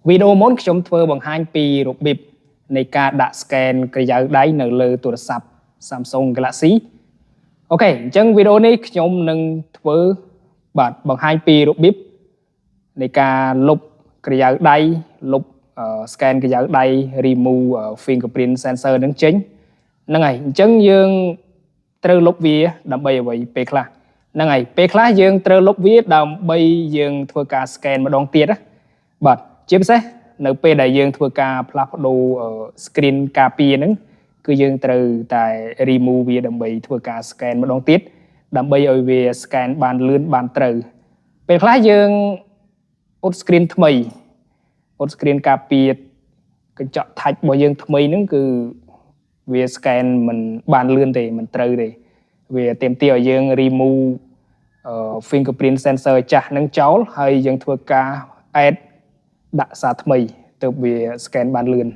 វីដេអូមុនខ្ញុំធ្វើបង្ហាញពីរបៀបនៃការដាក់ scan ក្រយៅដៃនៅលើទូរស័ព្ទ Samsung Galaxy។ OK អញ្ចឹងវីដេអូនេះខ្ញុំនឹងធ្វើបាទបង្ហាញពីរបៀបនៃការលុបក្រយៅដៃលុប scan ក្រយៅដៃ remove fingerprint sensor នឹងចេញហ្នឹងហើយអញ្ចឹងយើងត្រូវលុបវាដើម្បីអ្វីពេលខ្លះហ្នឹងហើយពេលខ្លះយើងត្រូវលុបវាដើម្បីយើងធ្វើការ scan ម្ដងទៀតណាបាទជាពិសេសនៅពេលដែលយើងធ្វើការផ្លាស់ប្ដូរ screen ការពារហ្នឹងគឺយើងត្រូវតែ remove វាដើម្បីធ្វើការ scan ម្ដងទៀតដើម្បីឲ្យវា scan បានលឿនបានត្រូវពេលខ្លះយើងអ៊ុត screen ថ្មីអ៊ុត screen ការពារកញ្ចក់ touch របស់យើងថ្មីហ្នឹងគឺវា scan មិនបានលឿនទេមិនត្រូវទេវាទាមទារឲ្យយើង remove fingerprint sensor ចាស់ហ្នឹងចោលហើយយើងធ្វើការ add ដាក់សារថ្មីទើបវា scan បានលឿន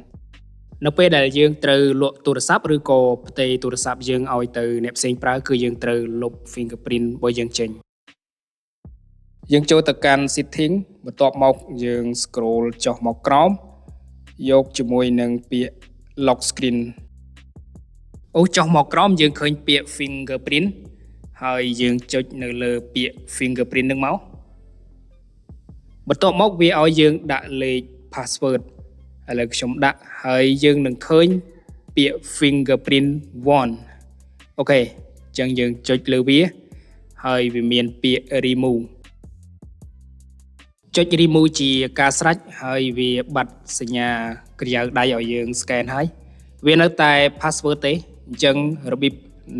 នៅពេលដែលយើងត្រូវលក់ទូរស័ព្ទឬក៏ផ្ទេរទូរស័ព្ទយើងឲ្យទៅអ្នកផ្សេងប្រើគឺយើងត្រូវលុប fingerprint របស់យើងចេញយើងចូលទៅកាន់ setting បន្ទាប់មកយើង scroll ចុះមកក្រោមយកជាមួយនឹងពាក្យ lock screen អូចុះមកក្រោមយើងឃើញពាក្យ fingerprint ហើយយើងចុចនៅលើពាក្យ fingerprint នឹងមកបន្ទាប់មកវាឲ្យយើងដាក់លេខ password ឥឡូវខ្ញុំដាក់ហើយយើងនឹងឃើញពាក្យ fingerprint 1។ OK អញ្ចឹងយើងចុចលើវាហើយវាមានពាក្យ remove ចុច remove ជាការស្រេចហើយវាបាត់សញ្ញាក្រយៅដៃឲ្យយើង scan ហើយវានៅតែ password ទេអញ្ចឹងរបៀប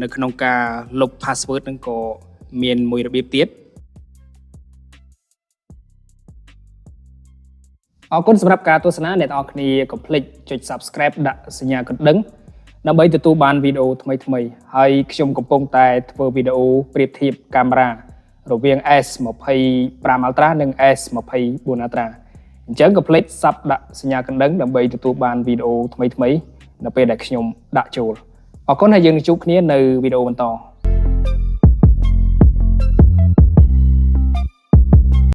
នៅក្នុងការលុប password ហ្នឹងក៏មានមួយរបៀបទៀតអរគុណសម្រាប់ការទស្សនាអ្នកទាំងអស់គ្នាកុំភ្លេចចុច Subscribe ដាក់សញ្ញាកណ្ដឹងដើម្បីទទួលបានវីដេអូថ្មីៗហើយខ្ញុំកំពុងតែធ្វើវីដេអូប្រៀបធៀបកាមេរ៉ារវាង S25 Ultra និង S24 Ultra អញ្ចឹងកុំភ្លេច sub ដាក់សញ្ញាកណ្ដឹងដើម្បីទទួលបានវីដេអូថ្មីៗនៅពេលដែលខ្ញុំដាក់ចូលអរគុណហើយយើងនឹងជួបគ្នានៅវីដេអូបន្ត។